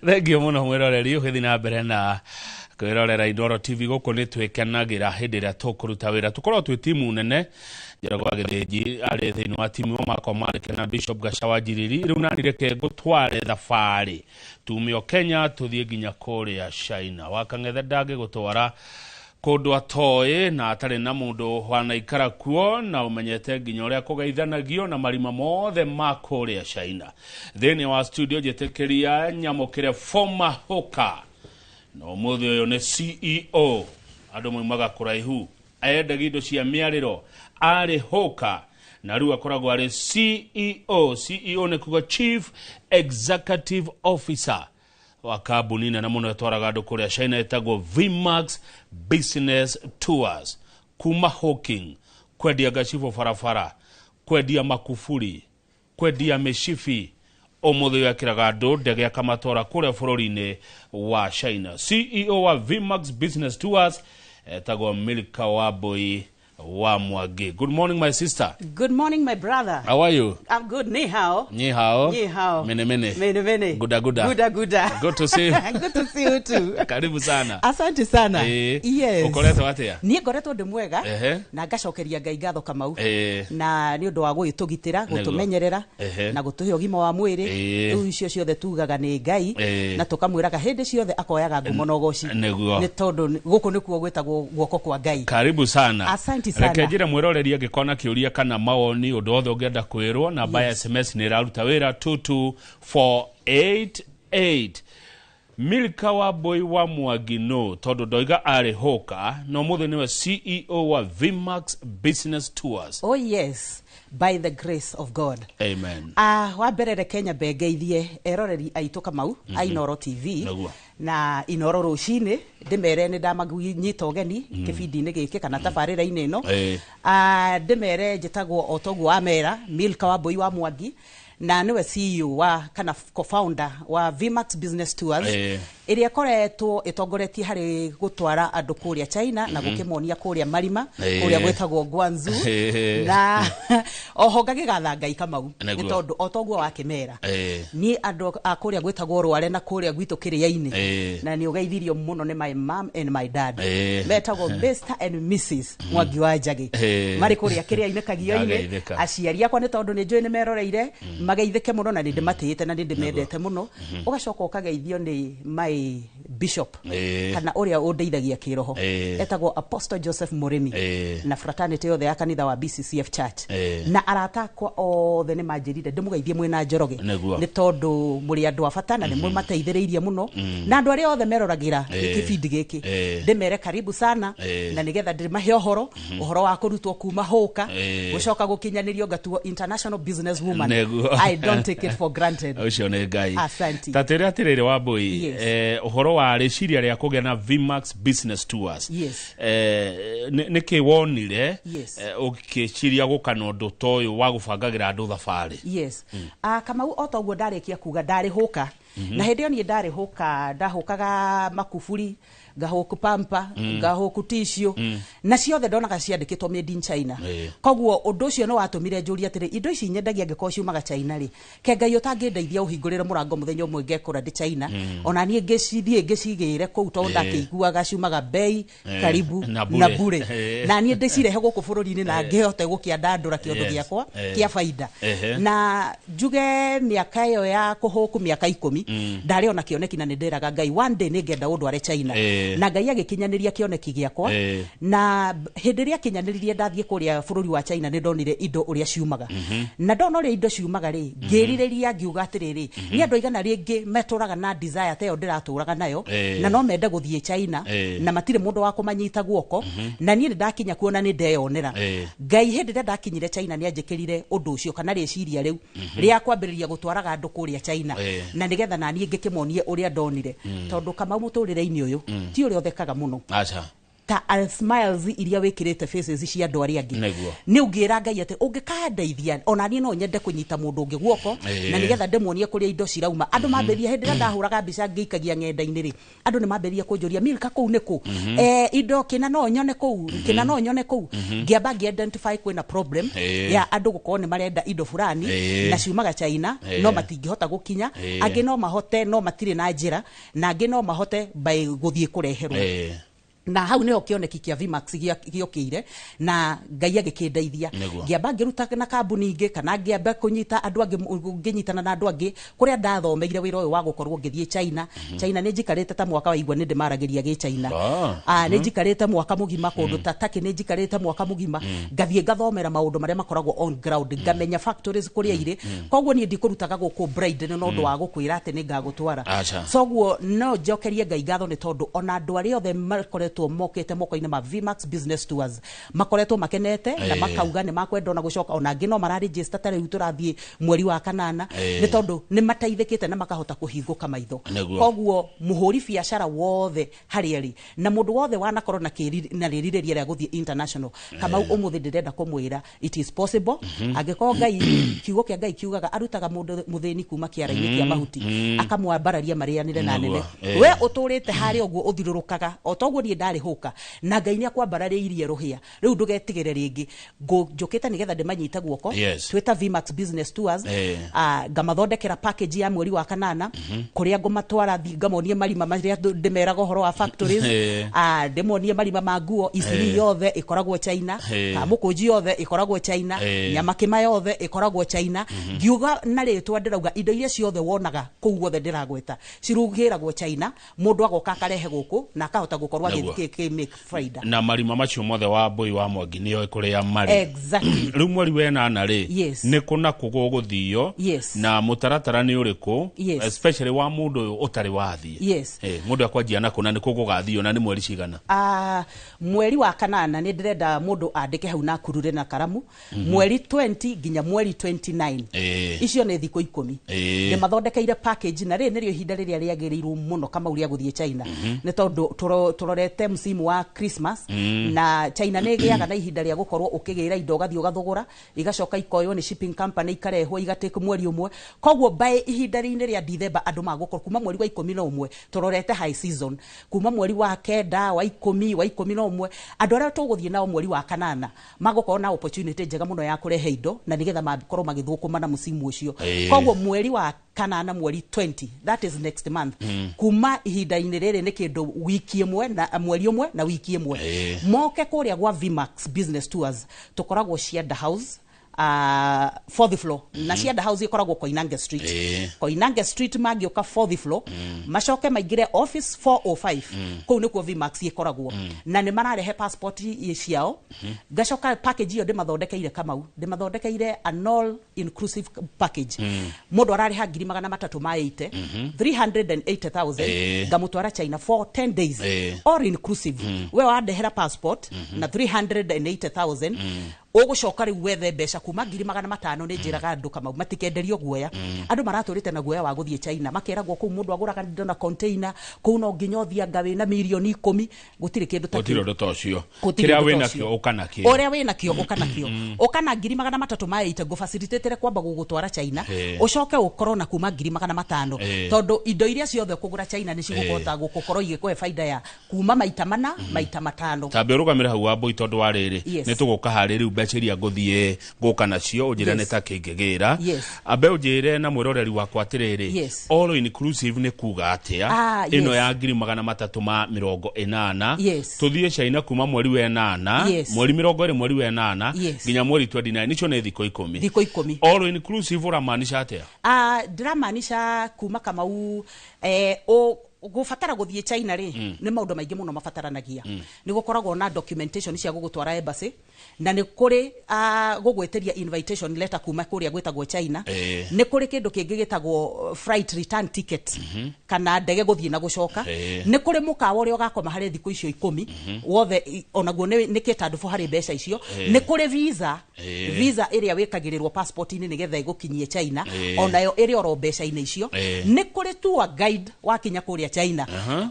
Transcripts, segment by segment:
Thengiũ mũno mwĩroreri ũgĩthiĩ na mbere na kwĩrorera Inooro TV. Gũkũ nĩ twĩkenagĩra hĩndĩ ĩrĩa tũkũruta wĩra, tũkorwo twĩ timu nene. Njoroge wa Gĩthĩnji arĩ thĩinĩ wa timu ĩyo, makwa marĩke na Bishop Gacawa Njiriri. Rĩu nani reke ngũtware thabarĩ tume o Kenya tũthiĩ nginya kũrĩa China. Wakang'ethe ndangĩgũtwara kũndũ atoĩ na atarĩ na mũndũ wanaikara kuo na ũmenyete nginya ũrĩa kũgeithanagio na marima mothe ma kũrĩa China. Thĩinĩ wa studio njĩtĩkĩria nyamũkĩre former hooker na ũmũthĩ ũyũ nĩ CEO. Andũ maumaga kũraihu, endagia indo cia mĩarĩro, arĩ hooker na rĩu akoragwo arĩ CEO. CEO nĩ kuga Chief Executive Officer wa kambuni nene mũno ĩtwaraga andũ kũrĩa China ĩtagwo Vmax Business Tours. Kuma hawking, kwendia ngacibũ barabara, kwendia makuburi, kwendia mĩcibi, ũmũthĩ ũyũ ekĩraga andũ ndege akamatwara kũrĩa bũrũri-inĩ wa China. CEO wa Vmax Business Tours etagwo Milka Wambui wa Mwangi. Good morning, my sister. Good morning, my brother. How are you? I'm good. Ni hao. Ni hao. Ni hao. Mene mene. Mene mene. Guda guda. Guda guda. Good to see you. Good to see you too. Karibu sana. Asante sana. Yes. Ũkoretwo atĩa? Niĩ ngoretwo ndĩ mwega na ngacokeria Ngai ngatho, Kamau, na nĩ ũndũ wa gũgĩtũgitĩra, gũtũmenyerera na gũtũhe ũgima wa mwĩrĩ. Rĩu icio ciothe tugaga nĩ Ngai na tũkamwĩraga hĩndĩ ciothe akoyaga ngumo na ũgoci, nĩ tondũ gũkũ nĩkuo gwĩtagwo guoko kwa Ngai. Karibu sana. Asante sana. Reke njĩre mwĩroreri angĩkorwo na kĩũria kana mawoni, ũndũ wothe ũngĩenda kwĩrwo, namba ya SMS nĩ ĩraruta wĩra, 22488. Milka Wambui wa Mwangi no tondũ ndoiga arĩ hũka no mũthĩ nĩwe CEO wa Vmax Business Tours. Oh yes, by the grace of God. Amen. Ah, wa mbere reke nyambe ngeithie eroreri aitũ, Kamau, a Inooro TV na Inooro Rũcinĩ, ndĩmere nĩ ndamanyita ũgeni kĩbindi-inĩ gĩkĩ kana tabarĩra-inĩ ĩno. Ah, ndĩmere njĩtagwo o toguo wamera, Milka Wambui wa Mwangi, na nĩwe CEO wa kana co-founder wa Vmax Business Tours, ĩrĩa ĩkoretwo ĩtongoretie harĩ gũtwara andũ kũrĩa China na gũkĩmonia kũrĩa marima kũrĩa gwĩtagwo Guangzhou. Na oho ngagĩgatha Ngai, Kamau, nĩ tondũ o toguo wakĩmera, niĩ andũ a kũrĩa gwĩtagwo Rware na kũrĩa gwitũ Kĩrĩa-inĩ, na nĩ ũgeithirio mũno nĩ my mom and my dad, metagwo Mr and Mrs Mwangi wa Njagĩ, marĩ kũrĩa Kĩrĩa-inĩ, Kagio-inĩ. Ndageithĩka. Aciari akwa, nĩ tondũ nĩ njũĩ nĩ meroreire, mageithĩke mũno na nĩ ndĩmatĩĩte na nĩ ndĩmendete mũno. Ũgacoka ũkageithio nĩ my bishop kana ũrĩa ũndeithagia kĩroho, etagwo Apostle Joseph Mũrĩmi, na fraternity yothe ya kanitha wa BCCF Church, na arata akwa othe nĩ manjĩrire ndĩmũgeithie mwĩna Njoroge, nĩ tondũ mũrĩ andũ a bata na nĩ mũmateithĩrĩirie mũno, na andũ arĩa othe meroragĩra kĩbindi gĩkĩ, ndĩmere karibu sana, na nĩgetha ndĩmahe ũhoro wa kũrutwo kuma hũka gũcoka gũkinyanĩrio ngatuo international business woman. I don't take it for granted. Ũcio nĩ Ngai. Asante. Ta twĩre atĩrĩrĩ, Wambui, Yes. Ũhoro wa rĩciria rĩa kũgĩa na Vmax Business Tours, nĩ kĩ wonire ũgĩciria gũka na ũndũ ta ũyũ wa gũbangagĩra andũ thabarĩ? Yes. Ah, Kamau, o ta ũguo ndarĩkia kuga, ndarĩ hũka, na hĩndĩ ĩyo niĩ ndarĩ hũka, ndahũkaga makuburi, ngahũku pampa, ngahũku tissue, na ciothe ndonaga ciandĩkĩtwo "Made in China". Koguo ũndũ ũcio nĩ watũmire njũrie atĩrĩ, indo ici nyendagia angĩkorwo ciumaga China rĩ, ke Ngai ũtangĩndeithia ũhingũrĩre mũrango mũthenya ũmwe ngekũra ndĩ China, ona niĩ ngĩcithiĩ ngĩcigĩre kũu, tondũ ndakĩiguaga ciumaga bei karibu na bure. Na bure. Na niĩ ndĩcirehe gũkũ bũrũri-inĩ na ngĩhote gũkĩandandũra kĩondo gĩakwa kĩa baida. Na njuge mĩaka ĩyo ya kũhũku, mĩaka 10, ndarĩ ona kĩoneki na nĩ ndĩraga Ngai, one day nĩ ngenda ũndware China. Na Ngai agĩkinyanĩria kĩoneki gĩakwa, na hĩndĩ ĩrĩa akinyanĩririe, ndathiĩ kũrĩa bũrũri wa China, nĩ ndonire indo ũrĩa ciumaga, na ndona ũrĩa indo ciumaga rĩ, ngĩrirĩria ngiuga atĩrĩrĩ, nĩ andũ aigana rĩngĩ metũraga na desire ta ĩyo ndĩratũraga nayo na no mende gũthiĩ China na matirĩ mũndũ wa kũmanyita guoko? Na niĩ nĩ ndakinya kuo na nĩ ndeyonera. Ngai hĩndĩ ĩrĩa ndakinyire China nĩ anjĩkĩrire ũndũ ũcio kana rĩciria rĩu rĩa kwambĩrĩria gũtwaraga andũ kũrĩa China, na nĩgetha naniĩ ngĩkĩmonie ũrĩa ndonire, tondũ Kamau, mũtũrĩre-inĩ ũyũ ti ũrĩa ũthekaga mũno. Aca. Ta smiles iria wĩkĩrĩte faces cia andũ arĩa angĩ, nĩ ũngĩra Ngai atĩ ũngĩkandeithia ona niĩ no nyende kũnyita mũndũ ũngĩ guoko na nĩgetha ndĩmuonie kũrĩa indo cirauma. Andũ mambĩrĩria hĩndĩ ĩrĩa ndahũraga mbica ngĩikagia ng'enda-inĩ rĩ, andũ nĩ mambĩrĩria kũnjũria, "Milka, kũu nĩ kũ? Indo kĩna no nyone kũu, kĩna no nyone kũu?" Ngĩamba ngĩ-identify kwĩna problem ya andũ gũkorwo nĩ marenda indo fulani na ciumaga China no matingĩhota gũkinya. Angĩ no mahote no matirĩ na njĩra, na angĩ no mahote by gũthiĩ kũreherwo. Na hau nĩho kĩoneki kĩa Vmax gĩokĩire na Ngai agĩkĩndeithia. Ngĩamba ngĩruta na kambuni ingĩ kana ngĩamba kũnyita andũ angĩ, ngĩnyitana na andũ angĩ kũrĩa ndathomeire wĩra ũyũ wa gũkorwo ngĩthiĩ China. China nĩ njikarĩte ta mwaka, waigua nĩ ndĩmaragĩria gĩ China. Nĩ njikarĩte mwaka mũgima kũndũ ta Turkey, nĩ njikarĩte mwaka mũgima ngathiĩ ngathomera maũndũ marĩa makoragwo on ground, ngamenya factories kũrĩa irĩ. Koguo niĩ ndikũrutaga gũkũ bride nĩ ũndũ wa gũkwĩra atĩ nĩ ngagũtwara. Soguo no njokerie Ngai ngatho nĩ tondũ ona andũ arĩa othe makoretwo mokĩte moko-inĩ ma Vmax Business Tours makoretwo makenete na makauga nĩ makwenda ona gũcoka, ona angĩ no mararegister ta rĩu tũrathiĩ mweri wa kanana, nĩ tondũ nĩ mateithĩkĩte na makahota kũhingũka maitho. Koguo mũhũri biacara wothe harĩa arĩ na mũndũ wothe wanakorwo na na rĩrirĩria rĩa gũthiĩ international, Kamau, ũmũthĩ ndĩrenda kũmwĩra it is possible. Angĩkorwo Ngai, kiugo kĩa Ngai kiugaga arutaga mũndũ mũthĩni kuma kĩara-inĩ kĩa mahuti akamwambararia marĩanĩre na nene. We ũtũrĩte harĩa ũguo ũthirũrũkaga o toguo niĩ ndarĩ hũka, na Ngai nĩ akwambararĩirie rũhĩa rĩu, ndũgetigĩre rĩngĩ. Njũkĩte nĩgetha ndĩmanyite guoko. Twĩta Vmax Business Tours. Ngamathondekera package ya mweri wa kanana kũrĩa ngũmatwara thiĩ ngamonie marima marĩa ndĩmeraga ũhoro wa factories, ndĩmonie marima ma nguo Isiri yothe ĩkoragwo China, kamũkũnji yothe ĩkoragwo China, nyamakĩma yothe ĩkoragwo China. Ngiuga na rĩtwa ndĩrauga indo iria ciothe wonaga kũu guothe ndĩragweta cirugĩragwo China, mũndũ agoka akarehe gũkũ na akahota gũkorwo agĩthiĩ make faida. Na marima macio mothe wa mbũi wa Mwangi nĩoĩ kũrĩa marĩ. Exactly. Rĩu mweri wenana rĩ, nĩ kũ na kũ gũgũthio na mũtaratara nĩ ũrĩkũ, especially wa mũndũ ũyũ ũtarĩ wathiĩ? Mũndũ akwanjia na kũ na nĩ kũ gũgathio na nĩ mweri cigana? Mweri wa kanana nĩ ndĩrenda mũndũ andĩke hau na akurure na karamu, mweri 20 nginya mweri 29. Icio nĩ thikũ 10. Ndĩmathondekeire package na rĩrĩ nĩrĩo ihinda rĩrĩa rĩagĩrĩirwo mũno, Kamau, rĩa gũthiĩ China, nĩ tondũ tũrorete msimu wa Christmas na China nĩ ĩgĩaga na ihinda rĩa gũkorwo ũkĩgĩra indo, ũgathiĩ ũgathũgũra, igacoka ikoywo nĩ shipping company, ikarehwo igatake mweri ũmwe. Koguo by ihinda rĩinĩ rĩa December andũ magũkorwo kuma mweri wa 11 tũrorete high season, kuma mweri wa kenda, wa 10, wa 11, andũ arĩa tũgũthiĩ nao mweri wa kanana magũkorwo na opportunity njega mũno ya kũrehe indo na nĩgetha makorwo magĩthũkũma na mũcimu ũcio. Koguo mweri wa kanana, mweri 20, that is next month, kuma ihinda-inĩ rĩrĩ nĩ kĩndũ wiki ĩmwe na mweri ũmwe na wiki ĩmwe, moke kũrĩa gwa Vmax Business Tours. Tũkoragwo Cianda House, fourth floor, na Cianda House ĩkoragwo Koinange Street. Koinange Street mangĩũka fourth floor, macoke maingĩre office 405, kũu nĩkuo Vmax ĩkoragwo na nĩ mararehe passport ciao. Ngacoka package ĩyo ndĩmathondekeire, Kamau, ndĩmathondekeire an all inclusive package. Mũndũ ararĩha ngiri magana matatũ ma 80, 380,000, ngamũtwara China for 10 days, all inclusive. We wandehera passport na 380,000, ũgũcoka rĩu wethe mbeca kuma 500,000. Nĩ njĩraga andũ, Kamau, matikenderio guoya. Andũ maratũrĩte na guoya wa gũthiĩ China, makeragwo kũu mũndũ agũraga indo na container, kũu no nginya ũthiĩ anga wĩna mirioni 10. Gũtirĩ kĩndũ ta gũtirĩ kĩu. Ũndũ ta ũcio. Gũtirĩ Kĩrĩa ũndũ ta wĩ ũcio. nakĩo ũka nakĩo. Ũrĩa wĩ nakĩo ũka nakĩo, ũka na 300,000 ma 80, ngũfacilitatĩre kwamba gũgũtwara China, ũcoke ũkorwo na kuma 500,000, tondũ indo iria ciothe ũkũgũra China nĩ cigũkũhota gũkorwo igĩkũhe baida ya kuma maita mana, maita matano. Tambe ũrũgamĩre hau wa mbũi, tondũ wa rĩrĩ, nĩ tũgũka harĩ rĩu mbeca iria ngũthiĩ gũka nacio, ũnjĩre nĩ ta kĩngĩgĩra. Ambe ũnjĩre na mwĩroreri wakwa atĩrĩrĩ, all inclusive nĩ kuga atĩa? Ĩno ya 380,000, tũthiĩ China kuma mweri wa ĩnana, mweri 20, mweri wa ĩnana, nginya mweri 29, icio nĩ thikũ 10. Thikũ 10. All inclusive ũramaanisha atĩa? Ndĩramaanisha kuma, Kamau, gũbatara gũthiĩ China rĩ, nĩ maũndũ maingĩ mũno mabataranagia. Nĩ gũkoragwo na documentation cia gũgũtwara embassy, na nĩ kũrĩ gũgwĩtĩria invitation letter kuma kũrĩa gwĩtagwo China. Nĩ kũrĩ kĩndũ kĩngĩ gĩtagwo flight return ticket, kana ndege gũthiĩ na gũcoka. Nĩ kũrĩ mũkawa ũrĩa ũgakoma harĩ thikũ icio 10 wothe, onaguo nĩ kĩtandũbũ harĩ mbeca icio. Nĩ kũrĩ visa, visa ĩrĩa wĩkagĩrĩrwo passport-inĩ nĩgetha ĩgũkinyie China, onayo ĩrĩ oro mbeca-inĩ icio. Nĩ kũrĩ tour guide wakinya kũrĩa China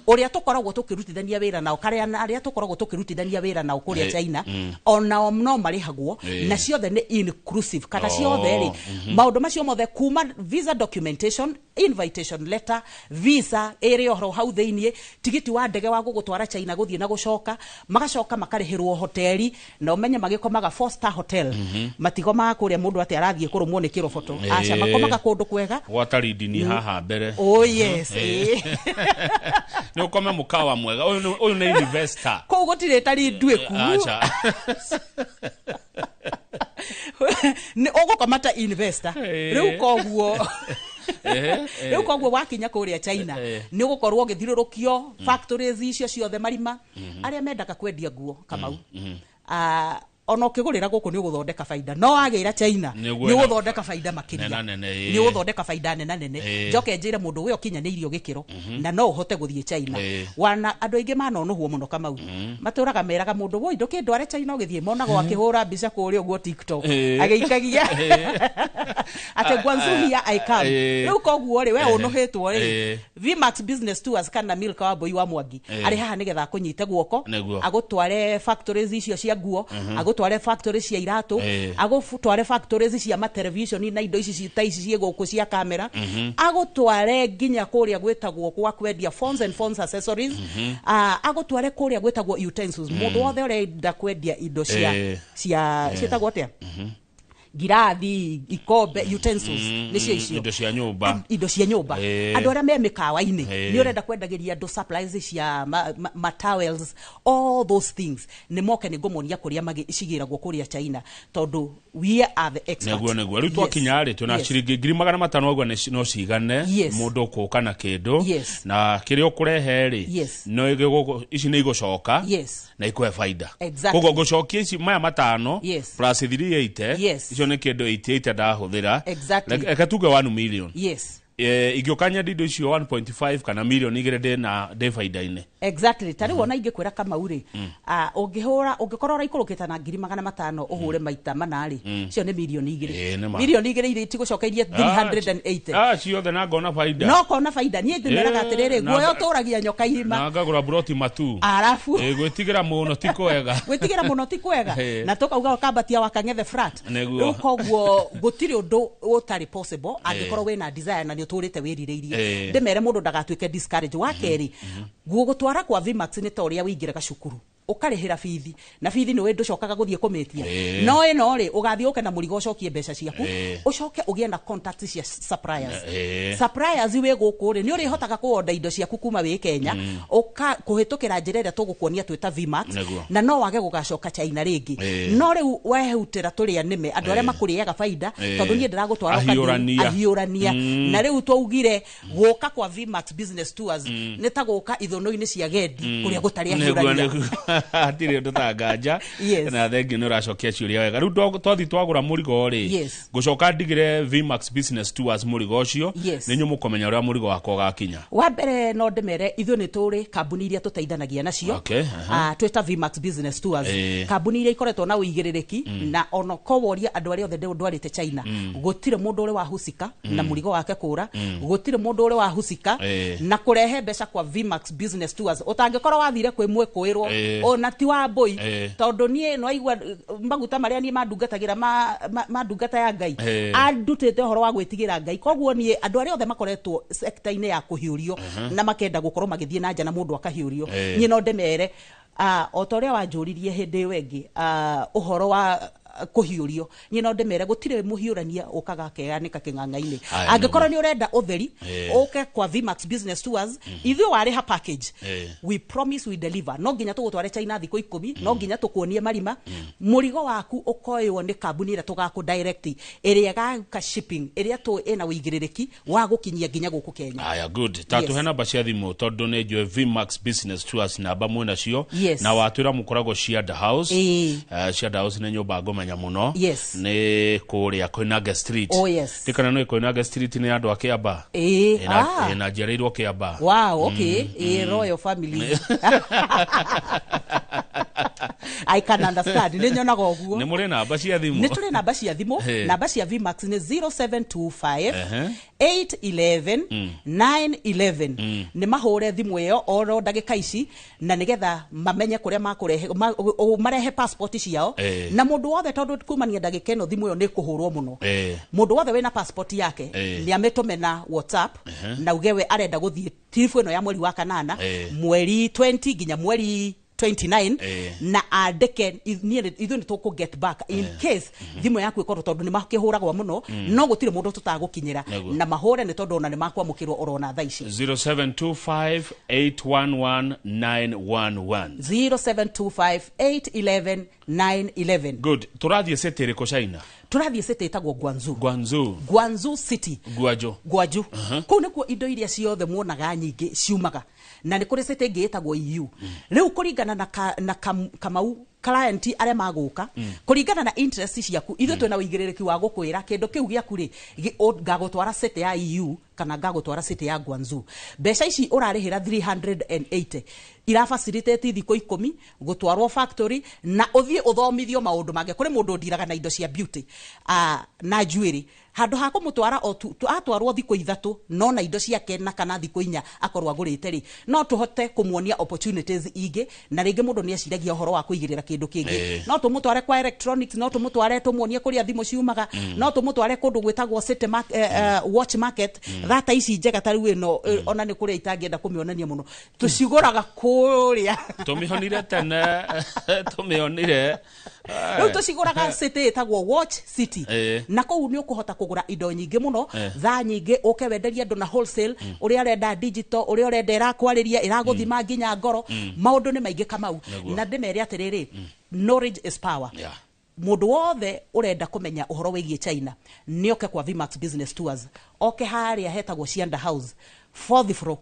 ũrĩa tũkoragwo tũkĩrutithania wĩra nao karĩa na arĩa tũkoragwo tũkĩrutithania wĩra nao kũrĩa China, onao no marĩhagwo, na ciothe nĩ inclusive kana ciothe rĩ, maũndũ macio mothe kuma visa documentation, invitation letter, visa ĩrĩ oro hau thĩiniĩ, tigiti wa ndege wa gũgũtwara China gũthiĩ na gũcoka, magacoka makarĩhĩrwo hoteli, na ũmenye magĩkomaga four star hotel, matigomaga kũrĩa mũndũ atĩ arathiĩ kũrũmwo nĩ kĩroboto. Aca, makomaga kũndũ kwega. Gwata rindini haha mbere. Oh yes. Nĩ ũkome mũkawa mwega. Ũyũ nĩ investor. Kũu gũtirĩ tari nduĩku. Aca. Nĩ ũgũkoma ta investor. Rĩu koguo rĩu koguo wakinya kũrĩa China, nĩ ũgũkorwo ũgĩthiũrũrũkio factories icio ciothe, marima arĩa mendaga kwendia nguo, Kamau. Ah, ona ũkĩgũrĩra gũkũ nĩ ũgũthondeka baida, no wagĩra China Nĩguo nĩ ũgũthondeka baida makĩria. Nena nene, Nĩ ũgũthondeka baida nena nene. Njoke njĩre mũndũ we ũkinyanĩirio gĩkĩro na no ũhote gũthiĩ China. Wana andũ aingĩ manonũhwo mũno, Kamau, matũraga meraga mũndũ, woi, ndũkĩndware China ũgĩthiĩ, monagwo akĩhũra mbica kũrĩa ũguo TikTok, agĩikagia atĩ "Guangzhou here I come." Rĩu koguo rĩ, we ũnũhĩtwo rĩ, Vmax Business Tours kana Milka wa Mbui wa Mwangi arĩ haha nĩgetha akũnyite guoko, agũtware factories icio cia nguo, agũtware factories cia iratũ, agũtware factories cia matelevision na indo ici ta ici ciĩ gũkũ cia kamera, agũtware nginya kũrĩa gwĩtagwo gwa kwendia phones and phones accessories, agũtware kũrĩa gwĩtagwo utensils, mũndũ wothe ũrenda kwendia indo cia cia ciĩtagwo atĩa, ngirathi, ikombe, utensils nĩcio icio. Indo cia nyũmba. Indo cia nyũmba. Andũ arĩa me mĩkawa-inĩ, nĩ ũrenda kwendagĩria andũ supplies cia ma towels, all those things, nĩ moke, nĩ ngũmonia kũrĩa cigĩragwo kũrĩa China, tondũ we are the experts. Nĩguo rĩu twakinya rĩ, twĩna ciringi 500,000 ũguo no cigane mũndũ ũkũka na kĩndũ, na kĩrĩa ũkũrehe rĩ, no ici nĩ igũcoka na ikũhe baida. Koguo ngũcokia ici maya matano plus 380, icio nĩ kĩndũ 88 ndahũthĩra. Reke tuge 1 million. Ingĩũka nyendi indo icio 1.5 kana mirioni 2, ndĩ na ndĩ baida-inĩ. Exactly. Ta rĩu ona ingĩkwĩra, Kamau rĩ, ũngĩhũra, ũngĩkorwo ũraikũrũkĩte na 500,000, ũhũre maita mana rĩ, icio nĩ mirioni 2. Nĩ ma. Mirioni 2 iria itigũcokeirie 380. Ah, ciothe na ngona baida. No kona baida. Niĩ ndĩmeraga atĩrĩrĩ, guoya ũtũragia nyoka irima. Na ngagũra buroti matu. Arabu Gwĩtigĩra mũno ti kwega. Gwĩtigĩra mũno ti kwega. Na tũkauga ũkambatia wakang'ethe flat. Rĩu koguo gũtirĩ ũndũ ũtarĩ possible angĩkorwo wĩna desire na nĩ ũtũrĩte wĩrirĩirie. Ndĩmere mũndũ ndagatuĩke discourage. Wa kerĩ, gũgũtwara kwa Vmax nĩ ta ũrĩa wĩingĩraga cukuru, ũkarĩhĩra bithi, na bithi nĩ ndũcokaga gũthiĩ kũmĩtia. No ĩno rĩ, ũgathiĩ ũke na mũrigo, ũcokie mbeca ciaku, ũcoke ũgĩe na contacts cia suppliers. Suppliers wĩ gũkũ rĩ, nĩ ũrĩhotaga kũonda indo ciaku kuma wĩ Kenya, ũka kũhĩtũkĩra njĩra ĩrĩa tũgũkuonia twĩta Vmax. Na no wage gũgacoka China rĩngĩ. No rĩu wehutĩra tũrĩa nĩme andũ arĩa makũrĩaga baida, tondũ niĩ ndĩragũtwara ũkathiĩ- Ahiũrania. Ahiũrania. Na rĩu twaugire gũka kwa Vmax Business Tours nĩ ta gũka ithũnũ-inĩ cia gendi kũrĩa gũtarĩ ahiũrania. Nĩguo. Hatirĩ ũndũ ta nganja. Na thengiũ nĩ ũracokia ciũria wega. Rĩu twathiĩ twagũra mũrigo rĩ, ngũcoka ndigĩre Vmax Business Tours mũrigo ũcio, nĩ inyuĩ mũkũmenya ũrĩa mũrigo wakwa ũgakinya. Wa mbere no ndĩmere ithuĩ nĩ tũrĩ kambuni iria tũteithanagia nacio. Twĩta Vmax Business Tours, kambuni iria ikoretwo na ũigĩrĩrĩki, na ona ko woria andũ arĩa othe ndwarĩte China, gũtirĩ mũndũ ũrĩ wahusika na mũrigo wake kũra, gũtirĩ mũndũ ũrĩ wahusika na kũrehe mbeca kwa Vmax Business Tours ũtangĩkorwo wathire kwĩ mwĩkũĩrwo, ona ti wa mbũi, tondũ niĩ nĩwaigua maguta marĩa niĩ mandungatagĩra ma ndungata ya Ngai, andutĩte ũhoro wa gwĩtigĩra Ngai. Koguo niĩ andũ arĩa othe makoretwo sekta-inĩ ya kũhiũrio na makenda gũkorwo magĩthiĩ na nja na mũndũ akahiũrio, niĩ no ndĩmere, o ta ũrĩa wanjũririe hĩndĩ ĩyo ĩngĩ, ũhoro wa kũhiũrio, niĩ no ndĩmere gũtirĩ mũhiũrania ũkaga akeanĩka kĩng'ang'a-inĩ. Aya, Angĩkorwo nĩ ũrenda ũtheri, ũke kwa Vmax Business Tours. Ithuĩ warĩha package, we promise we deliver. No nginya tũgũtware China thikũ 10, no nginya tũkuonie marima. Mũrigo waku ũkoywo nĩ kambuni ĩrĩa tũgakũ direct, ĩrĩa ĩgaka shipping, ĩrĩa tũ ĩna ũigĩrĩrĩki wa gũkinyia nginya gũkũ Kenya. Aya, good. Ta tũhe namba cia thimũ, tondũ nĩ njũĩ Vmax Business Tours namba mwĩ nacio. Na watwĩra mũkoragwo Cianda House. Cianda House nĩ nyũmba ngũmenya mũno. Nĩ kũrĩa Koinange Street. Oh, yes. Ndikana nĩ Koinange Street nĩ andũ a Kĩamba. Na njiarĩirwo Kĩamba. Wow, okay. Royal family. I can understand, nĩ nyonaga ũguo. Nĩ mũrĩ namba cia thimũ? Nĩ tũrĩ namba cia thimũ. Namba cia Vmax nĩ 0725 811 911. Nĩ mahũre thimũ ĩyo oro ndagĩka ici, na nĩgetha mamenye kũrĩa makũrehe marehe passport ciao. Na mũndũ wothe, tondũ kumania ndagĩka ĩno thimũ ĩyo nĩ kũhũrwo mũno, mũndũ wothe wĩna passport yake nĩ amĩtũme na WhatsApp na uge we arenda gũthiĩ trip ĩno ya mweri wa kanana, mweri 20 nginya mweri 29, na andĩke niĩ ithuĩ nĩ tũkũ get back in case thimũ yaku ĩkorwo, tondũ nĩ makĩhũragwo mũno, no gũtirĩ mũndũ tũtagũkinyĩra. Na mahũre, nĩ tondũ ona nĩ makwamũkĩrwo orona thaa ici. 0725 811 911. 0725 811 911. Good. Tũrathiĩ city ĩrĩkũ China? Tũrathiĩ city ĩtagwo Guangzhou. Guangzhou. Guangzhou City. Guangzhou. Gwaju. Kũu nĩkuo indo iria ciothe muonaga nyingĩ ciumaga, na nĩ kũrĩ city ĩngĩ ĩtagwo EU. Rĩu kũringana na, Kamau, client arĩa magũka, kũringana na interest ciaku, ithuĩ twĩna ũigĩrĩrĩki wa gũkwĩra kĩndũ kĩu gĩaku rĩ, ngagũtwara city ya EU kana ngagũtwara city ya Guangzhou. Mbeca ici ũrarĩhĩra 380 ira facilitate thikũ 10 gũtwarwo factory na ũthiĩ ũthomithio maũndũ mangĩ. Kũrĩ mũndũ ũndiraga na indo cia beauty na njuĩrĩ, handũ ha kũmũtwara o atwarwo thikũ 3 no na indo ciake na kana thikũ 4 akorwo agũrĩte rĩ, no tũhote kũmuonia opportunities ingĩ. Na rĩngĩ mũndũ nĩ eciragia ũhoro wa kũigĩrĩra kĩndũ kĩngĩ. No tũmũtware kwa electronics, no tũmũtware tũmuonie kũrĩa thimũ ciumaga, no tũmũtware kũndũ gwĩtagwo city watch market. Thata ici njega ta rĩu ĩno, ona nĩ kũrĩa itangĩenda kũmĩonania mũno, tũcigũraga kũrĩa. Tũmĩonire tene, tũmĩonire. Rĩu tũcigũraga city ĩtagwo Watch City. Na kũu nĩ ũkũhota kũgũra indo nyingĩ mũno, thaa nyingĩ, ũke wenderie andũ na wholesale, ũrĩa ũrenda digital, ũrĩa ũrenda ĩrakwarĩria, ĩragũthima nginya ngoro. Maũndũ nĩ maingĩ, Kamau. Na ndĩmere atĩrĩrĩ, knowledge is power. Mũndũ wothe ũrenda kũmenya ũhoro wĩgiĩ China nĩ oke kwa Vmax Business Tours, oke harĩa hetagwo Cianda House, fourth floor,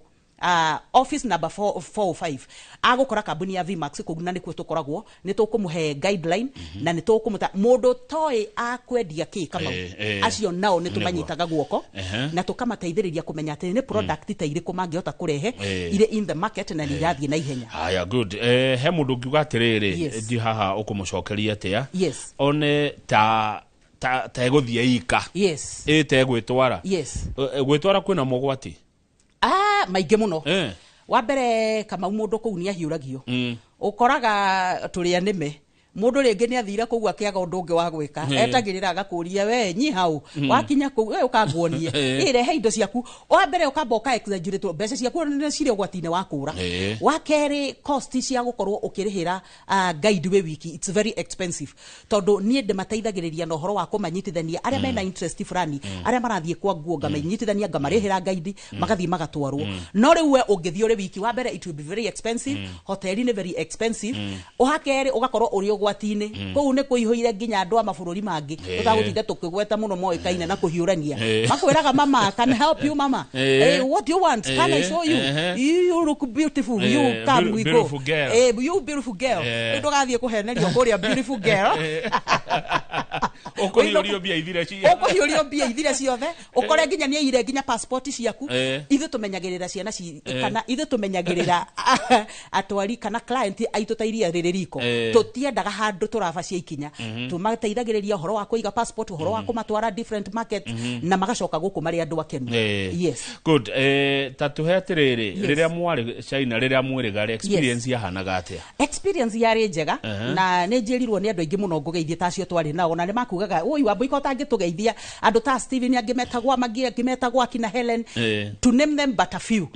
office number 405, agũkora kambuni ya Vmax kũu, na nĩkuo tũkoragwo. Nĩ tũkũmũhe guideline na nĩ tũkũmũta mũndũ toĩ akwendia kĩ, Kamau. Acio nao nĩ tũmanyitaga guoko na tũkamateithĩrĩria kũmenya atĩ nĩ product ta irĩkũ mangĩhota kũrehe irĩ in the market na nĩ irathiĩ na ihenya. Haya, good. He mũndũ ũngiuga atĩrĩrĩ, ndi haha, ũkũmũcokeria atĩa? One ta egũthiĩ ika, ĩ ta egwĩtwara. Gwĩtwara kwĩna mogwati? Ah, maingĩ mũno. Wa mbere, Kamau, mũndũ kũu nĩ ahiũragio. Ũkoraga tũrĩa nĩme mũndũ rĩngĩ nĩ athire kũu akĩaga ũndũ ũngĩ wa gwĩka, etagĩrĩra agakũria, we nyi hau wakinya kũu, we ũkanguonie, ĩ rehe indo ciaku. Wa mbere ũkamba ũka exaggerate, mbeca ciaku nĩ cirĩ ũgwati-inĩ wa kũra. Wa kerĩ, cost cia gũkorwo ũkĩrĩhĩra guide wĩ wiki, it's very expensive, tondũ niĩ ndĩmateithagĩrĩria na ũhoro wa kũmanyitithania arĩa mena interest fulani, arĩa marathiĩ kwa nguo, ngamanyitithania, ngamarĩhĩra guide, magathiĩ magatwarwo. No rĩu we ũngĩthiĩ ũrĩ wiki, wa mbere it will be very expensive, hoteli nĩ very expensive, wa kerĩ ũgakorwo ũrĩ ũgwati-inĩ, kũu nĩ kũihũire nginya andũ a mabũrũri mangĩ tũtagũtinda tũkĩgweta mũno, moĩkaine na kũhiũrania. Makwĩraga, "Mama, can I help you, mama?" "Hey, what do you want? Can I show you? You look beautiful. You come, we go." Beautiful girl. "You beautiful girl." Rĩu ndũgathiĩ kũhenerio kũrĩa beautiful girl. Ũkũhiũrio mbia ithire cia Ũkũhiũrio mbia ithire ciothe, ũkore nginya nĩ aire nginya passport ciaku. Ithuĩ tũmenyagĩrĩra ciana ci kana ithuĩ tũmenyagĩrĩra atwari kana client aitũ ta iria rĩrĩ riko. Tũtiendaga handũ tũrabacia ikinya. Tũmateithagĩrĩria ũhoro wa kũiga passport, ũhoro wa kũmatwara different market, na magacoka gũkũ marĩ andũ akenu. Yes. Good. Ta tũhe atĩrĩrĩ, rĩrĩa mwarĩ China, rĩrĩa mwĩrĩga, experience yahanaga atĩa? Experience yarĩ njega, na nĩ njĩrirwo nĩ andũ aingĩ mũno ngũgeithie ta acio twarĩ nao, na nĩ makugaga, "Oi Wambui, ko ũtangĩtũgeithia?" Andũ ta Steven, angĩ metagwo Magi, angĩ metagwo akina Helen, to name them but a few,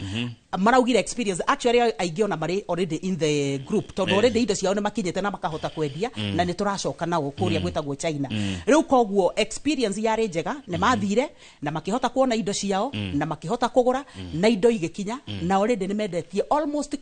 maraugire experience, actually aingĩ ona marĩ already in the group, tondũ already indo ciao nĩ makinyĩte na makahota kwendia, na nĩ tũracoka nao kũrĩa gwĩtagwo China rĩu. Koguo experience yarĩ njega, nĩ mathire na makĩhota kuona indo ciao na makĩhota kũgũra na indo igĩkinya, na already nĩ mendetie almost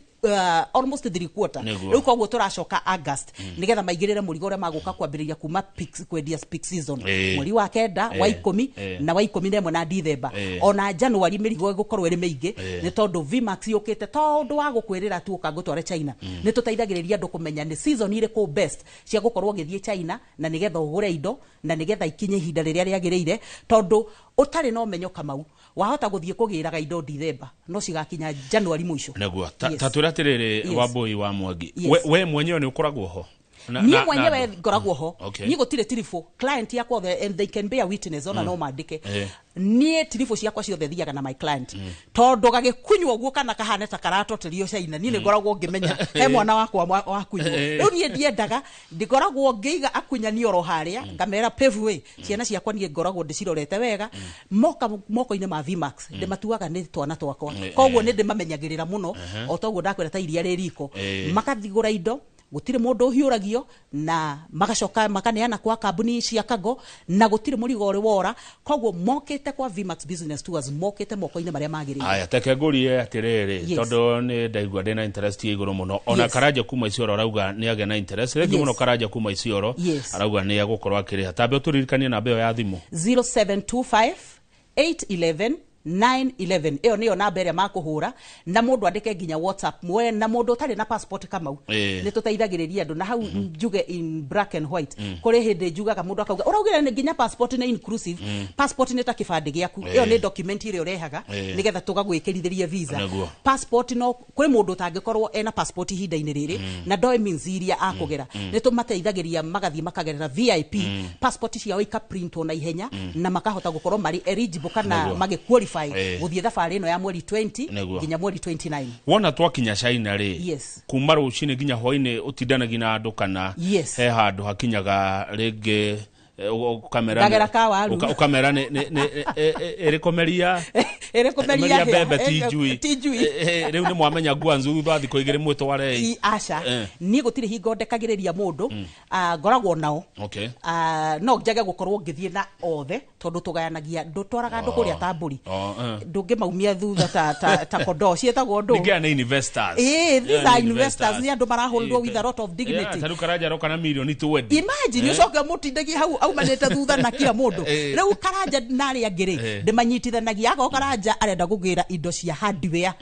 three quarter. Rĩu koguo tũracoka August nĩgetha maigĩrĩre mũrigo ũrĩa magũka kwambĩrĩria kuma peak, kwendia peak season, mweri wa kenda, wa 10 na wa 11 na Dithemba. Ona January mĩrigo ĩgũkorwo ĩrĩ mĩingĩ, nĩ tondũ Vmax yũkĩte to ũndũ wa gũkwĩrĩra tu ũka ngũtware China. Nĩ tũteithagĩrĩria andũ kũmenya nĩ season irĩkũ best cia gũkorwo ũgĩthiĩ China, na nĩgetha ũgũre indo na nĩgetha ikinye ihinda rĩrĩa rĩagĩrĩire, tondũ ũtarĩ na ũmenyo, Kamau, wahota gũthiĩ kũgĩraga indo Dithemba no cigakinya January mũico. Nĩguo. Ta twĩre atĩrĩrĩ, Wambui wa Mwangi, we mwenyewe nĩ ũkoragwo ho? Niĩ mwenyewe ngoragwo ho. Niĩ gũtirĩ tiribũ client yakwa othe, and they can bear witness, ona no mandĩke, niĩ tiribũ ciakwa ciothe thiaga na my client, tondũ gagĩkunywo ũguo kana kahane ta karatoterio China, niĩ nĩ ngoragwo ngĩmenya he mwana wakwa wakunywo. Rĩu niĩ ndiendaga, ndingoragwo ngĩiga akunyani oro harĩa, ngamera pave way. Ciana ciakwa niĩ ngoragwo ndĩcirorete wega, moka moko-inĩ ma Vmax ndĩmatuaga nĩ twana twakwa. Koguo nĩ ndĩmamenyagĩrĩra mũno, o toguo ndakwĩra ta iria rĩ riko. Makathigũra indo, gũtirĩ mũndũ ũhiũragio, na magacoka makaneana kwa kambuni cia cargo, na gũtirĩ mũrigo ũrĩ wora. Koguo mokĩte kwa Vmax Business Tours mokĩte moko-inĩ marĩa magĩrĩire. Aya, teke ngũrie atĩrĩrĩ, tondũ nĩ ndaigua ndĩna interest ya igũrũ mũno, ona Karanja kuma Isiolo arauga nĩ agĩa na interest rĩngĩ mũno. Karanja kuma Isiolo arauga nĩ egũkorwo akĩrĩha. Tambe ũtũririkanie namba ĩyo ya thimũ. 0725 811 911, ĩyo nĩyo namba ĩrĩa makũhũra, na mũndũ andĩke nginya WhatsApp. Mwe na mũndũ ũtarĩ na passport, Kamau, nĩ tũteithagĩrĩria andũ na hau. Njuge in black and white, kũrĩ hĩndĩ njugaga mũndũ akauga ũraugire nĩ nginya passport nĩ inclusive. Passport nĩ ta kĩbandĩ gĩaku, ĩyo nĩ document ĩrĩa ũrehaga nĩgetha tũgagwĩkĩrithĩria visa. Passport, no kwĩ mũndũ ũtangĩkorwo ena passport ihinda-inĩ rĩrĩ na ndoĩ means iria akũgera, nĩ tũmateithagĩria magathiĩ makagerera VIP, passport ciao ikaprintwo na ihenya na makahota gũkorwo marĩ eligible kana magĩ qualify gũthiĩ thabarĩ ĩno ya mweri 20 nginya mweri 29. Wona twakinya China rĩ, kuma rũcinĩ nginya hwainĩ ũtindanagia na andũ kana Yes. he handũ hakinyaga rĩngĩ, ũkamera Ngagera kawaru. Ũkamera nĩ ĩrĩkũmeria ĩrĩkũmeria meria mbembe ti njui. Ti njui. Rĩu nĩ mwamenya Guangzhou thutha wa thikũ 2 mwĩtwarei. Aca, niĩ gũtirĩ hingo ndekagĩrĩria mũndũ. Ah, ngoragwo nao. Ah, no njage gũkorwo ngĩthiĩ na othe, tondũ tũgayanagia, ndũtwaraga andũ kũrĩa ta mbũri. Ndũngĩmaumia thutha ta kondoo ciĩtagwo ndũ. Ningĩ aya nĩ investors. Ĩĩ, these Aya are nĩ investors, nĩ andũ maraholdwo with a lot of dignity. Yeah, ta rĩu Karanja aroka na mirioni 20. Imagine ũcoke mũtindagie hau aumanĩte thutha na kila mũndũ. Rĩu Karanja na arĩa angĩ rĩ, ndĩmanyitithanagia. Akorwo Karanja arenda kũgĩra indo cia hardware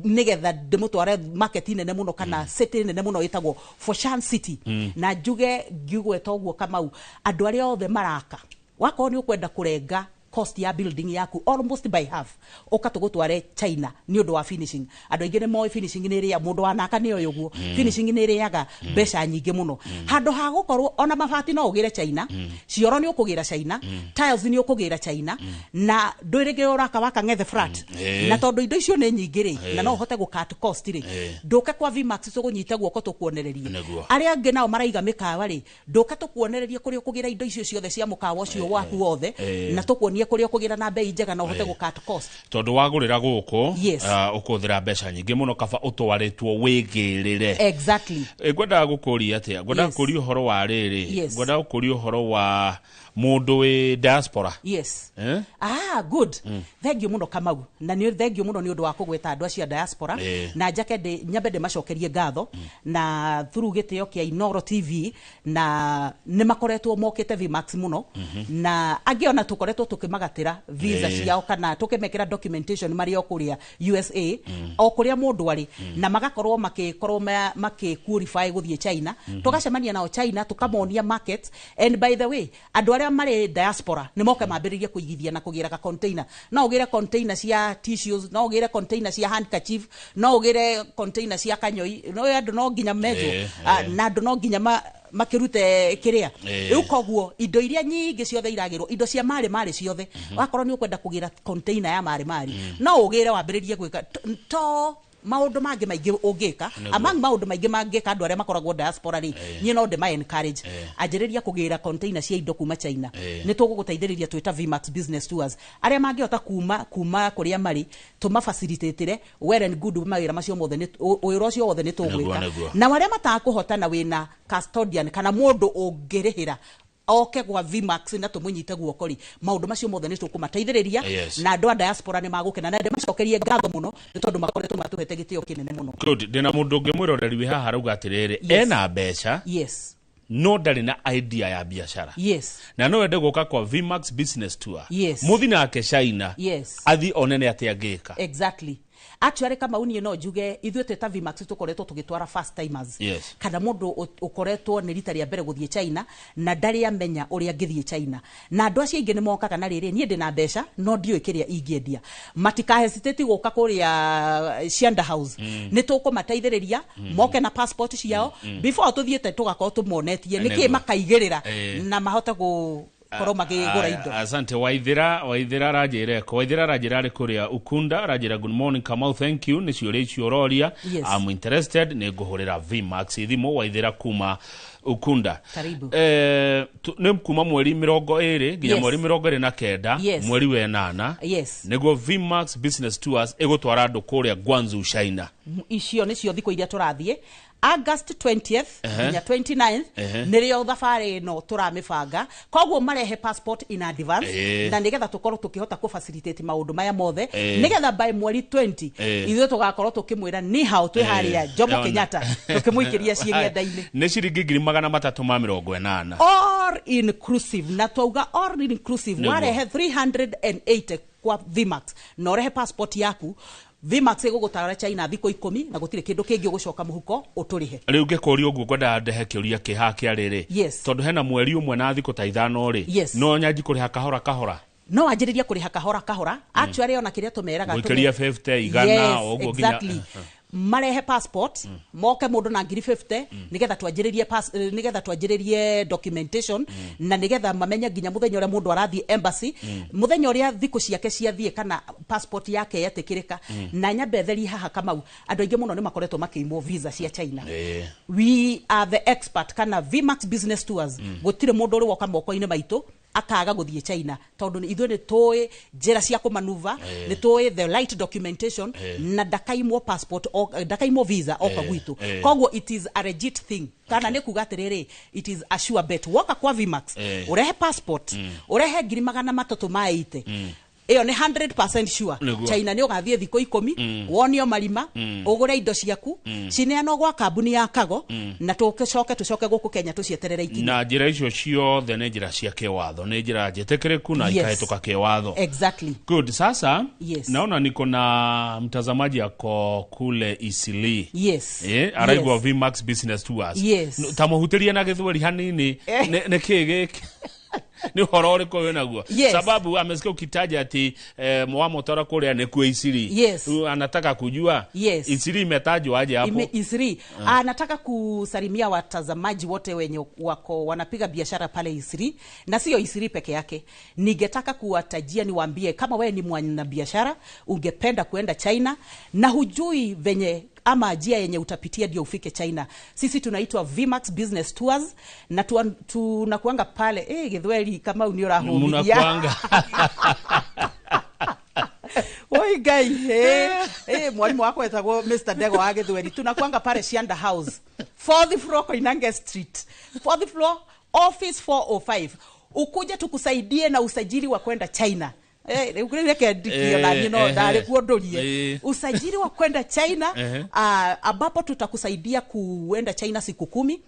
nĩgetha ndĩmũtware market nene mũno kana city nene mũno ĩtagwo Foshan City, na njuge ngiugweta ũguo, Kamau, andũ arĩa othe maraka, wakorwo nĩ ũkwenda kũrenga cost ya building yaku almost by half, ũka tũgũtware China nĩ ũndũ wa finishing. Andũ aingĩ nĩ moĩ finishing nĩ ĩrĩa mũndũ wanaka nĩ oĩ ũguo, finishing nĩ ĩrĩaga mbeca nyingĩ mũno. Handũ ha gũkorwo ona mabati no ũgĩre China, cioro nĩ ũkũgĩra China, tiles nĩ ũkũgĩra China, na ndwĩrĩgĩrĩra ũraka waka ng'ethe flat. Na tondũ indo icio nĩ nyingĩ rĩ, na no ũhote gũ cut cost rĩ, ndũke kwa Vmax tũgũnyite guoko tũkuonererie. Arĩa angĩ nao maraiga mĩkawa rĩ, ndũke tũkuonererie kũrĩa ũkũgĩra indo icio ciothe cia mũkawa ũcio waku wothe, na tũkuonie kũrĩa ũkũgĩra na mbei njega na ũhote gũ cut cost. Tondũ wagũrĩra gũkũ, ũkũhũthĩra mbeca nyingĩ mũno, kaba ũtwarĩtwo wĩgĩrĩre. Ngwendaga gũkũria atĩa? Ngwendaga gũkũria ũhoro wa rĩrĩ, ngwendaga gũkũria ũhoro wa mũndũ wĩ diaspora. Eh? Ah, good. Thank you mũno, Kamau, na nĩ thank you mũno nĩ ũndũ wa kũgweta andũ acio a diaspora. Na njake nyambe ndĩmacokerie ngatho na through gĩtĩo kĩa Inoro TV, na nĩ makoretwo mokĩte Vmax mũno, na angĩ ona tũkoretwo tũkĩmagatĩra visa ciao kana tũkĩmekĩra documentation marĩ o kũrĩa USA, o kũrĩa mũndũ arĩ, na magakorwo makĩkorwo makĩ qualify gũthiĩ China. Tũgacemania nao China, tũkamonia market. And by the way, andũ arĩa marĩ diaspora nĩ moke mambĩrĩrie kũigithia na kũgĩra ka container. No ũgĩre container cia tissues, no ũgĩre container cia handkerchief, no ũgĩre container cia kanyoi. No andũ no nginya menjwo. Ah, na andũ no nginya makĩrute kĩrĩa. Rĩu koguo indo iria nyingĩ ciothe iragĩrwo, indo cia marĩ marĩ ciothe, wakorwo nĩ ũkwenda kũgĩra container ya marĩ marĩ, no ũgĩre wambĩrĩrie gwĩka to maũndũ mangĩ maingĩ ũngĩka. Among maũndũ maingĩ mangĩka andũ arĩa makoragwo diaspora rĩ, niĩ no ndĩma encourage, anjĩrĩria kũgĩra container cia indo kuma China. Nĩ tũgũgũteithĩrĩria twĩta Vmax Business Tours. Arĩa mangĩhota kuma kũrĩa marĩ, tũmafacilitatĩre well and good. Mawĩra macio mothe wĩra ũcio wothe nĩ tũgwĩka. Na arĩa matakũhota, na wĩna custodian kana mũndũ ũngĩrĩhĩra oke gwa Vmax na tũmũnyite guoko rĩ, maũndũ macio mothe nĩ tũkũmateithĩrĩria. Na andũ a diaspora nĩ magũkena, na ndĩmacokerie ngatho mũno nĩ tondũ makoretwo matũhete gĩtĩo kĩnene mũno. Good. Ndĩna mũndũ ũngĩ mwĩroreri wĩ haha arauga atĩrĩrĩ, ena mbeca no ndarĩ na idea ya biacara, na no ende gũka kwa Vmax Business Tour, mũthi nake China, athi one nĩ atĩa angĩka. Exactly. Actually Kamau niĩ no njuge ithuĩ twĩ ta Vmax tũkoretwo tũgĩtwara first timers. Kana mũndũ ũkoretwo nĩ rita rĩa mbere gũthiĩ China na ndarĩ amenya ũrĩa angĩthiĩ China. Na andũ acio aingĩ nĩ mokaga na rĩrĩ, niĩ ndĩna mbeca no ndiũĩ kĩrĩa ingĩendia. Matikahesitate gũka kũrĩa Cianda House. Nĩ tũkũmateithĩrĩria moke na passport ciao before tũthiĩte tũgakorwo tũmonetie nĩkĩ makaigĩrĩra na mahote gũkorwo makĩgũra indo. Asante Waithira. Waithira aranjĩra eko, Waithira aranjĩra arĩ kũrĩa Ukunda, aranjĩra good morning Kamau, thank you nĩ ciũria icio ũroria. I'm interested, nĩ ngũhũrĩra Vmax thimũ. Waithira kuma Ukunda. Karibu. Nĩ kuma mweri 20 nginya mweri 29 mweri wa 8 nĩguo Vmax Business Tours ĩgũtwara andũ kũrĩa Guangzhou, China. Icio nĩcio thikũ iria tũrathiĩ, August 20th nginya 29th nĩrĩo thabarĩ ĩno tũramĩbanga. Koguo marehe passport in advance na nĩgetha tũkorwo tũkĩhota kũ facilitate maũndũ maya mothe, nĩgetha by mweri 20 ithuĩ tũgakorwo tũkĩmwĩra ni hao twĩ harĩa Jomo Kenyatta tũkĩmũikĩria ciĩ ng'enda-inĩ. Nĩ ciringi 380,000. All inclusive, na twauga all inclusive. Warehe 380 kwa Vmax na ũrehe passport yaku, Vmax ĩgũgũtwara China thikũ 10 na gũtirĩ kĩndũ kĩngĩ ũgũcoka mũhuko ũtũrĩhe. Rĩu ngĩkũria ũguo ngwendaga ndehe kĩũria kĩ haha kĩa rĩrĩ, tondũ hena mweri 1 na thikũ ta 5 rĩ, no nyanji kũrĩha kahora kahora? No wanjĩrĩrie kũrĩha kahora kahora. Actually ona kĩrĩa tũmeraga Gũikĩria 50 igana, ũguo nginya Marehe passport, moke mũndũ na ngiri 50 nĩgetha twanjĩrĩrie nĩgetha twanjĩrĩrie documentation na nĩgetha mamenye nginya mũthenya ũrĩa mũndũ arathiĩ embassy, mũthenya ũrĩa thikũ ciake ciathiĩ kana passport yake yetĩkĩrĩka. Na nyambe therie haha Kamau, andũ aingĩ mũno nĩ makoretwo makĩimwo visa cia China. We are the expert, kana Vmax Business Tours, gũtirĩ mũndũ ũrĩ woka moko-inĩ maitũ akaga gũthiĩ China, tondũ ithuĩ nĩ tũĩ njĩra cia kũmanuva, nĩ tũĩ the right documentation na ndakaimwo passport ndakaimwo visa oka gwitũ. Koguo it is a legit thing, kana nĩ kuga atĩrĩrĩ, it is a sure bet. Woka kwa Vmax, ũrehe passport, ũrehe ngiri 380, ĩyo nĩ 100% sure. China nĩ ũgathiĩ thikũ 10, wonio marima, ũgũre indo ciaku, cineanwo gwa kambuni ya Kago, na tũcoke tũcoke gũkũ Kenya tũcieterere ikinye. Na njĩra icio ciothe nĩ njĩra cia kĩwatho, nĩ njĩra njĩtĩkĩrĩku na ikahĩtũka kĩwatho. Good. Sasa naona niko na mtazamaji ako kule Isili. Araigua Vmax Business Tours. Ta mũhutĩrie na gĩthweri hanini, nĩ kĩ gĩkĩ? Ni ũhoro ũrĩkũ wĩ naguo? Sababu amesikia ukitaja ati mwamotara kũrĩa nĩkuo Isili. Anataka kujua Isili imetajwa aje hapo? Isili. Nataka kusalimia watazamaji wote wenye wako wanapiga biashara pale Isili, na sio Isili peke yake. Ningetaka kuwatajia niwaambie, kama wewe ni mwanabiashara ungependa kuenda China na hujui venye ama njia yenye utapitia ndio ufike China, sisi tunaitwa Vmax Business Tours na tunakuanga pale Githweri kama uniorahumiria. Munakuanga. Oi Ngai, mwalimu wako etagwo Mr. Ndego wa Githweri. Tunakuanga pale Cianda House, 4th floor, Koinange Street, 4th floor, office 405. Ukuje tukusaidie na usajili wa kwenda China. Rĩu reke ndikie na niĩ no ndarĩ kuo ndũrie. Usajili wa kwenda China, ambapo tutakusaidia kuenda China siku 10,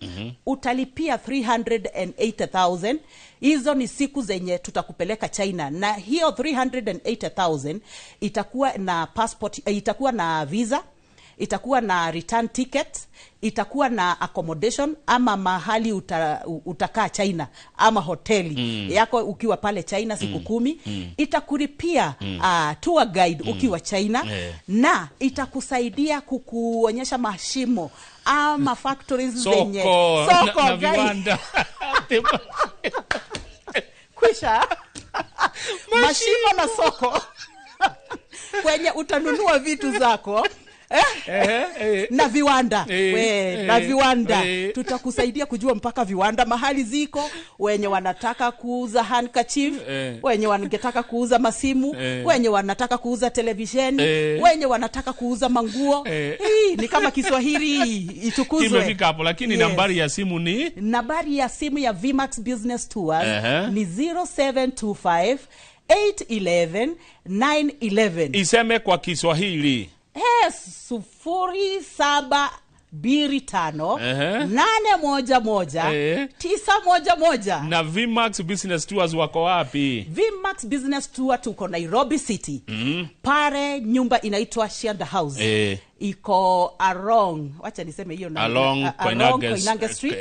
utalipia 380,000. Hizo ni siku zenye tutakupeleka China, na hiyo 380,000 itakuwa na passport, itakuwa na visa, itakuwa na return ticket, itakuwa na accommodation ama mahali utakaa China ama hoteli yako ukiwa pale China siku 10, itakulipia tour guide ukiwa China, na itakusaidia kukuonyesha mashimo ama factories Soko, zenye soko, na guys. viwanda. Kwisha. Mashimo na soko kwenye utanunua vitu zako. Na viwanda. Na viwanda. Tutakusaidia kujua mpaka viwanda mahali ziko, wenye wanataka kuuza handkerchief, wenye wangetaka kuuza masimu, wenye wanataka kuuza televisheni, wenye wanataka kuuza manguo. Hii ni kama Kiswahili itukuzwe. Kimefika hapo, lakini nambari ya simu ni? Nambari ya simu ya Vmax Business Tours ni 0725 811 911. Iseme kwa Kiswahili. 0 7 25 811 911. Na Vmax Business Tours wako wapi? Vmax Business Tour tuko Nairobi City. Pale nyumba inaitwa Shianda House. Iko along, wacha niseme hiyo na Along along Koinange Koinange Street.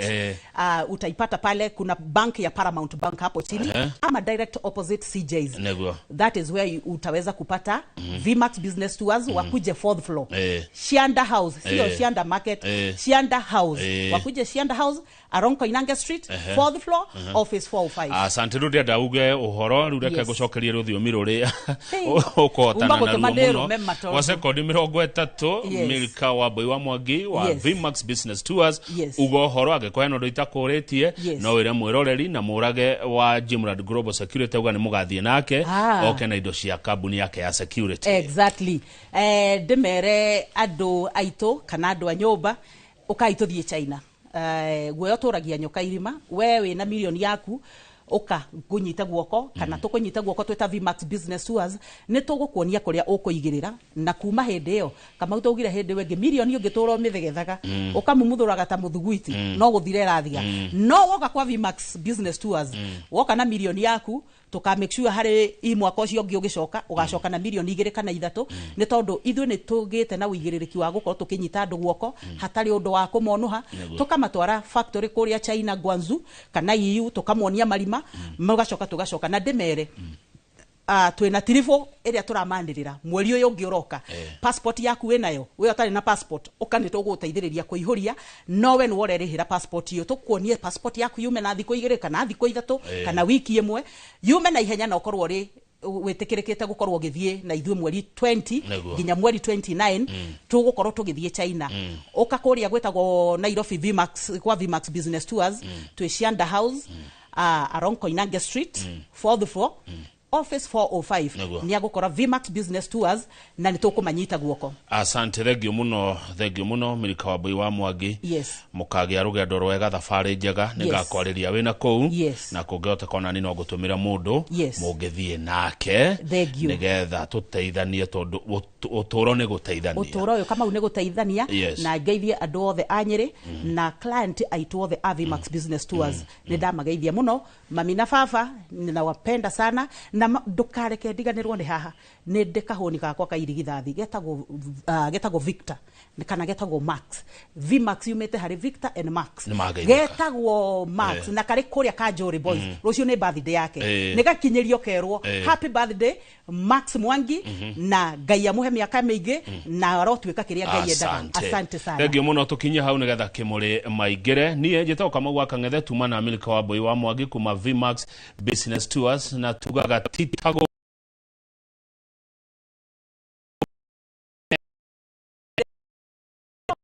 Utaipata pale, kuna bank ya Paramount Bank hapo chini, ama direct opposite CJ's. Nĩguo. That is where utaweza kupata Vmax Business Tours. Wakuje fourth floor, Shianda House, sio Shianda Market, Shianda House. Wakuje Shianda House along Koinange Street, fourth floor, office 405. Asante. Rä ndĩrenda uge ũhoro rĩu, reke ngũcokerie rũthiomi rũrĩa Hey. ũkũhotana Uma naruo gũtũma mũno ndĩrũme matondũ. Gwa sekondi 30. Milka wa Mbui wa Mwangi wa Vmax Business Tours, uga ũhoro angĩkorwo hena ũndũ itakũrĩtie, no wĩre mwĩroreri na mũrage wa Jimrad Global Security auga nĩ mũgathiĩ nake, oke na indo cia kambuni yake ya security. Exactly. Ndĩmere andũ aitũ kana andũ a nyũmba, ũkai tũthiĩ China. Guoya ũtũragia nyoka irima. We wĩna milioni yaku, ũka ngũnyite guoko kana tũkũnyite guoko twĩta Vmax Business Tours, nĩ tũgũkuonia kũrĩa ũkũigĩrĩra, na kuma hĩndĩ ĩyo, Kamau, twaugire hĩndĩ ĩyo ĩngĩ, milioni ũngĩtũra ũmĩthegethaga, ũkamumuthũraga ta mũthuguiti, no gũthira ĩrathira. No woka kwa Vmax Business Tours, woka na milioni yaku, tũka make sure harĩ i mwaka ũcio ũngĩ ũgĩcoka, ũgacoka na milioni 2 kana 3, nĩ tondũ ithuĩ nĩ tũgĩte na ũigĩrĩrĩki wa gũkorwo tũkĩnyita andũ guoko hatarĩ ũndũ wa kũmonũha, tũkamatwara factory kũrĩa China, Guangzhou kana EU, tũkamonia marima, magacoka tũgacoka. Na ndĩmere twĩna tiribũ ĩrĩa tũramanĩrĩra mweri ũyũ ũngĩ ũroka. Passport yaku wĩnayo? We ũtarĩ na passport, ũka, nĩ tũgũgũteithĩrĩria kũihũria, no we nĩwe ũrerĩhĩra passport ĩyo. Tũkuonie passport yaku yume na thikũ 2 kana thikũ 3 kana wiki 1, yume na ihenya na ũkorwo ũrĩ wĩtĩkĩrĩkĩte gũkorwo ũgĩthiĩ na ithuĩ mweri 20 nginya mweri 29. Tũgũkorwo tũgĩthiĩ China. Ũka kũrĩa gwĩtagwo Nairobi, Vmax, kwa Vmax Business Tours, twĩ Shianda House, along Koinange Street, fourth floor, office 405. Nĩ agũkora Vmax Business Tours na nĩ tũkũmanyita guoko. Asante, thengio muno, thengio muno, Milka wa Mbui wa Mwangi. Mũkagĩa rũgendo rwega, thabarĩ njega. Nĩ ngakwarĩria wĩna kũu, na kũngĩhoteka ona niĩ no ngũtũmĩra mũndũ mũngĩthiĩ nake, Thank you. nĩgetha tũteithanie, tondũ ũtũũro nĩ gũteithania. Ũtũũro ũyũ, Kamau, nĩ gũteithania. Na ngeithie andũ othe a Nyĩrĩ na client aitũ othe a Vmax Business Tours. Nĩ ndamageithia mũno, mami na baba, ninawapenda sana. Na ndũkareke ndiganĩrwo nĩ haha, nĩ ndĩ kahũni gakwa ka irigithathi getagwo Victor kana getagwo Max. Vmax yumĩte harĩ Victor and Max. Nĩ mageithĩka. Getagwo Max na karĩ kũrĩa Kanjũrĩ Boys. Rũciũ nĩ birthday yake. Nĩ gakinyĩrio kerwo happy birthday Max Mwangi, na Ngai amũhe mĩaka mĩingĩ na arotuĩka kĩrĩa Ngai endaga. Asante sana. Thengio muno. Tũkinye hau nĩgetha kĩmũrĩ maingĩre. Niĩ njĩtagwo Kamau wa Kang'ethe, tuma na Milka wa Mbui wa Mwangi kuma Vmax Business Tours, na tugaga titago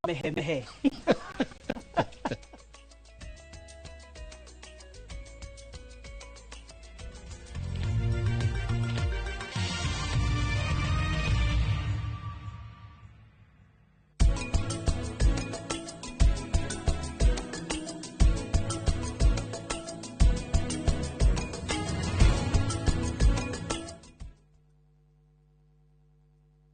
mehe mehe.